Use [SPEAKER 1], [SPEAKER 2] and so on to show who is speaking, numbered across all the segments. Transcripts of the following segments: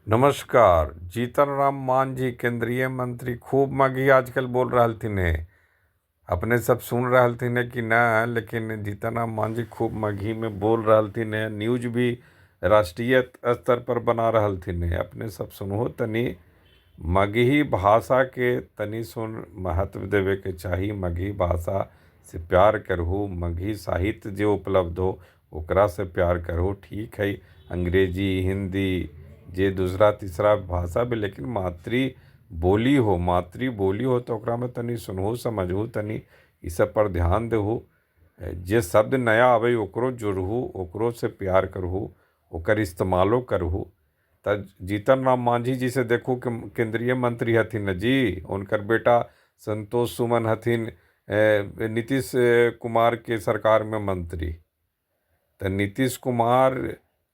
[SPEAKER 1] नमस्कार। जीतन राम मांझी केंद्रीय मंत्री खूब मगही आजकल बोल रहलथिन हे। अपने सब सुन रहलथिन हे कि ना, लेकिन जीतन राम मांझी खूब मगही में बोल रहलथिन हे। न्यूज भी राष्ट्रीय स्तर पर बना रहलथिन हे। अपने सब सुनहो तनी मगही भाषा के तनी सुन महत्व देवे के चाही। मगही भाषा से प्यार करहु, मगही साहित्य जो उपलब्ध हो ओकरा से प्यार करहु। ठीक है, अंग्रेजी हिंदी जे दूसरा तीसरा भाषा भी, लेकिन मातृ बोली हो, मातृ बोली हो तो ओकरा में तनी सुनहु समझहु, तनी ई सब पर ध्यान देहु। जे शब्द नया आवे ओकरो जोड़हु, ओकरो से प्यार करहु, ओकर इस्तेमालो करहु। त जीतन राम मांझी जी से देखू कि केंद्रीय मंत्री हथिन न जी, उनकर बेटा संतोष सुमन हथिन नीतीश कुमार के सरकार में मंत्री। तो नीतीश कुमार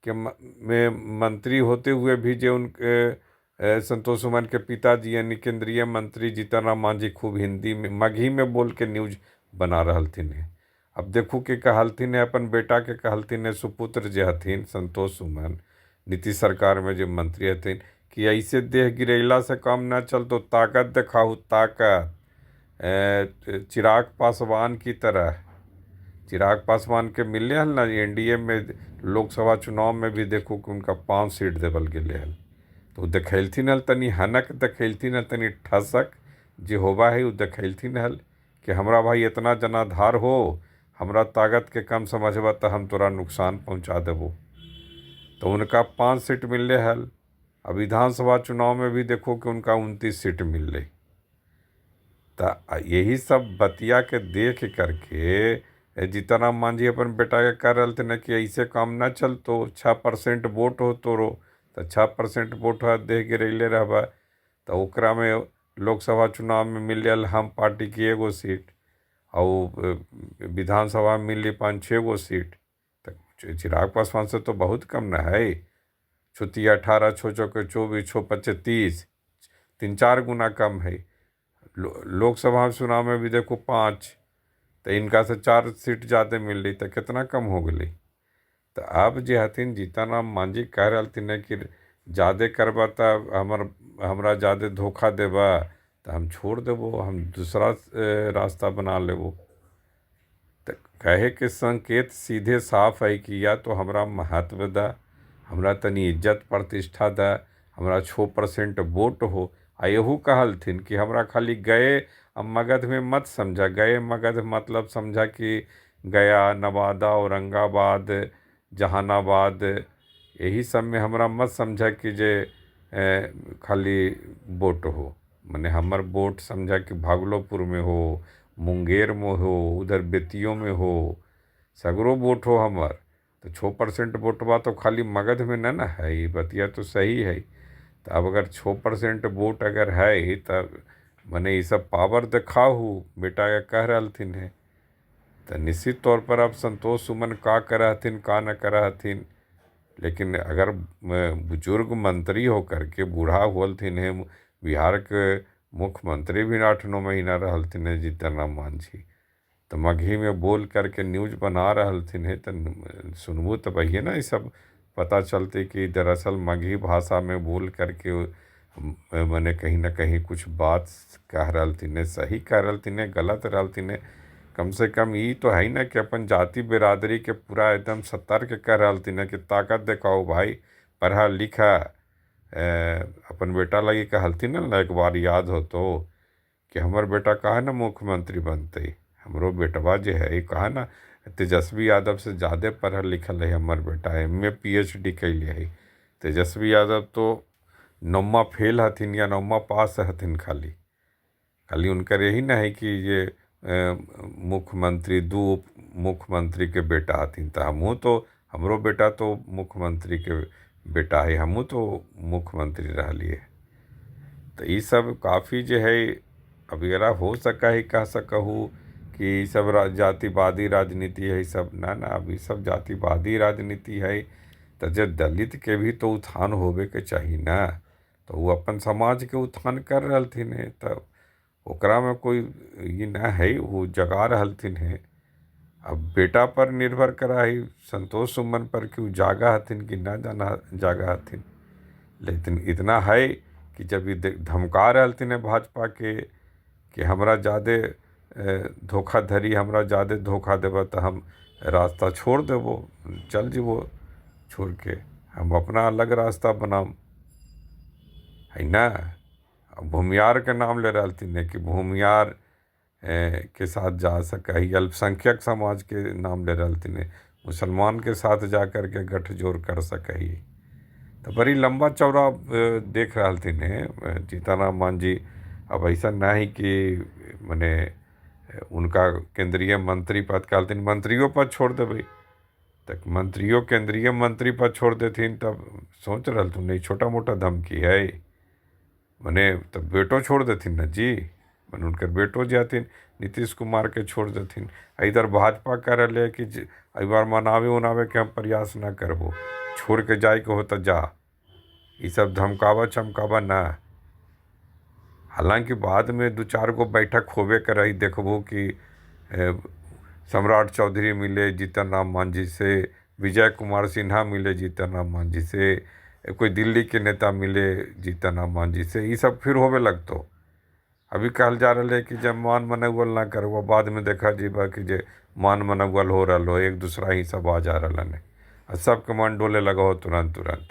[SPEAKER 1] के में मंत्री होते हुए भी जो उनके संतोष सुमन के पिताजी यानी केंद्रीय मंत्री जीतन राम मांझी खूब हिंदी में मगही में बोल के न्यूज बना रहलथिन हे। अब देखू कि कहलथिन हे, अपन बेटा के कहलथिन हे, सुपुत्र जे हथिन संतोष सुमन नीतीश सरकार में जो मंत्री हथिन, कि ऐसे देह गिरैला से काम ना चलतो, ताकत दिखाऊ ताकत, चिराग पासवान की तरह। चिराग पासवान के मिलले हल ना एनडीए में, लोकसभा चुनाव में भी देखू कि उनका 5 सीट देवल गेले हल। तो देखलथिन हल तनी हनक, देखलथिन हल तनी ठसक जे होबा है, उ देखलथिन हल कि हमरा भाई इतना जनाधार हो, हमरा ताकत के कम समझबा तो हम तोरा नुकसान पहुंचा देबो। तो उनका 5 सीट मिलले हल। अब विधानसभा चुनाव में भी देखो कि उनका 29 सीट मिलले। तो यही सब बतिया के देख करके जीतन राम मांझी अपन बेटा के कह रहे थे कि ऐसे काम ना चलतो, 6% वोट हो तोरो, तो 6% वोट हो देह गिरैले रहबा। तो ओकरा में लोकसभा चुनाव में मिलल हम पार्टी की 1 सीट और विधानसभा में मिली 5-6 गो सीट। तो चिराग पासवान से तो बहुत कम न है, 6 18 6 चौके 24 6 25 30, 3-4 गुना कम है। लोकसभा चुनाव में भी देखो 5, तो इनका से 4 सीट ज़्यादा मिल रही, तो कितना कम हो गई। तो अब जे हथिन जीतन राम मांझी कह रहलथिन कि ज़्यादा करबा तो हमरा ज़्यादा धोखा देबा तो हम छोड़ देबो, हम दूसरा रास्ता बना लेबो। तो कहे के संकेत सीधे साफ है कि या तो हमरा महत्व दा, हमरा तनी इज्जत प्रतिष्ठा दा, हमरा 6% वोट हो। आ यहू कहलथिन कि हमरा खाली गए अब मगध में मत समझा, गए मगध मतलब समझा कि गया, नवादा, औरंगाबाद, जहानाबाद, यही सब में हमरा मत समझा कि जे खाली वोट हो, माने हमर वोट समझा कि भागलपुर में हो, मुंगेर में हो, उधर बेतियों में हो, सगरो वोट हो हमर। तो 6% वोटवा तो खाली मगध में न ना है, ये बतिया तो सही है। तो अब अगर 6% वोट अगर है तब मने ये सब पावर दिखाहू बेटा के कह रहलथिन है। तो निश्चित तौर पर अब संतोष सुमन का करहथिन का न करहथिन, लेकिन अगर बुजुर्ग मंत्री हो करके बूढ़ा होलथिन है, बिहार के मुख्यमंत्री भी 8-9 महीना रहलथिन है जीतन राम मांझी, तो मगही में बोल करके न्यूज बना रहलथिन है। तो सुनबू तो वही ना ये सब पता चलते कि दरअसल मगही भाषा में बोल करके मैंने कहीं ना कहीं कुछ बात कह रहलथिन है, सही कह रहलथिन है, गलत रहलथिन है, कम से कम ये तो है ना कि अपन जाति बिरादरी के पूरा एकदम सतर्क कर रहलथिन है कि ताकत दिखाओ भाई, पढ़ा लिखा। अपन बेटा लगी कहलथिन ना एक बार याद हो तो कि हमर बेटा कहाँ ना मुख्यमंत्री बनते, हमरो बेटवा जे है कहाँ ना तेजस्वी यादव से ज़्यादा पढ़ल लिखल है हमर बेटा, MA PhD कैले है। तेजस्वी यादव तो 9वां फेल हथिन या 9वां पास हथिन, खाली खाली उनकर यही ना है कि ये मुख्यमंत्री 2 मुख्यमंत्री के बेटा हथिन, तो हमहूँ तो हमरो बेटा तो मुख्यमंत्री के बेटा है, हमहूँ तो मुख्यमंत्री रहलिए। तो ये सब काफ़ी जो है अब ये हो सका है कह सकहू कि सब जातिवादी राजनीति है सब, ना ना अब ये सब जातिवादी राजनीति है। तो जब दलित के भी तो उत्थान होवे के चाही ना, तो वो अपन समाज के उत्थान कर रहलथिन है, तब ओकरा में कोई ये ना है, वो जगा रहलथिन है। अब बेटा पर निर्भर करा है संतोष सुमन पर कि वो जागा हथिन कि ना जाना जागा हथिन। लेकिन इतना है कि जब ये धमका रहलथिन है भाजपा के कि हमरा ज़्यादे धोखाधड़ी, हमरा ज़्यादे धोखा देबऽ तऽ हम रास्ता छोड़ देबो, चल जेबो छोड़ के, हम अपना अलग रास्ता बनाम, है ना। भूमिहार के नाम ले रहलथिन है कि भूमिहार के साथ जा सकै है, अल्पसंख्यक समाज के नाम ले रहलथिन है, मुसलमान के साथ जा करके गठजोड़ कर सकै है। तो बड़ी लंबा चौड़ा देख रहलथिन है जीतन राम मांझी। अब ऐसा नहीं कि मने उनका केंद्रीय मंत्री पद कहलथिन, मंत्रियों पद छोड़ देबै, तक मंत्रियों केंद्रीय मंत्री पद छोड़ देथिन, तब सोच रहलथुन नहीं छोटा मोटा धमकी है, मने तब बेटो छोड़ देथिन न जी, मने उनकर बेटो जाथिन नीतीश कुमार के छोड़ देथिन। इधर भाजपा कह रहे कि एहि बार मनावे उनावे के हम प्रयास न करबो, छोड़ के जाए के हो तो जा, ये सब धमकावा चमकावा ना। हालांकि बाद में 2-4 गो बैठक होबे करई, देखबो कि सम्राट चौधरी मिले जीतन राम मांझी से, विजय कुमार सिन्हा मिले जीतन राम मांझी से, कोई दिल्ली के नेता मिले जीतन राम मांझी से, ये सब फिर होबे लगतो। अभी कहल जा रहा है कि जब मान मनौवल ना करबो, बाद में देखा जीबा कि जे मान मनौवल हो रहा हो, एक दूसरा ही सब आ जा रहा है और सबके मन डोले लगा हो तुरंत तुरंत।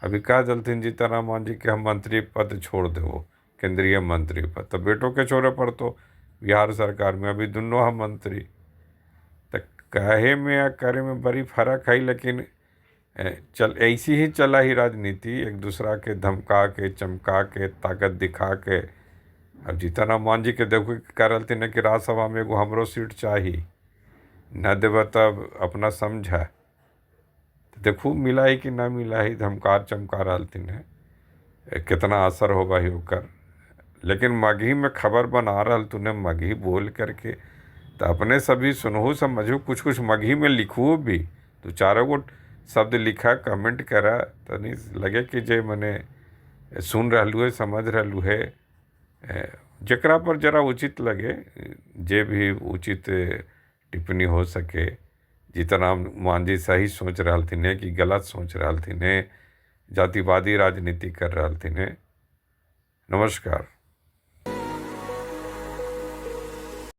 [SPEAKER 1] अभी कह दलथिन जीतन राम मांझी के हम मंत्री पद छोड़ देबो, केंद्रीय मंत्री पद, तो बेटो के छोड़े पड़तो बिहार सरकार में, अभी दोनों हम मंत्री। तो कहे में या करे में बड़ी फर्क है, लेकिन चल ऐसी ही चला ही राजनीति, एक दूसरा के धमका के चमका के ताकत दिखा के। अब जीतन राम मांझी के देखो कह रहलथिन कि राज्यसभा में एगो हमरो सीट चाही, न देबऽ तब अपना समझा। देखू मिला है कि ना मिला है, धमका चमका रहलथिन है, कितना असर होगा ही ओकर। लेकिन मगही में खबर बना रहल तूने मगही बोल करके, तो अपने सभी सुनहु समझू, कुछ कुछ मगही में लिखू भी, तो चारों गो शब्द लिखा कमेंट करा, तनी लगे कि जे मने सुन रहलू है समझ रहलू है, जकरा पर जरा उचित लगे, जे भी उचित टिप्पणी हो सके। जीतन राम मांझी सही सोच रहलथिन है कि गलत सोच रहलथिन है, जातिवादी राजनीति कर रहलथिन है। नमस्कार।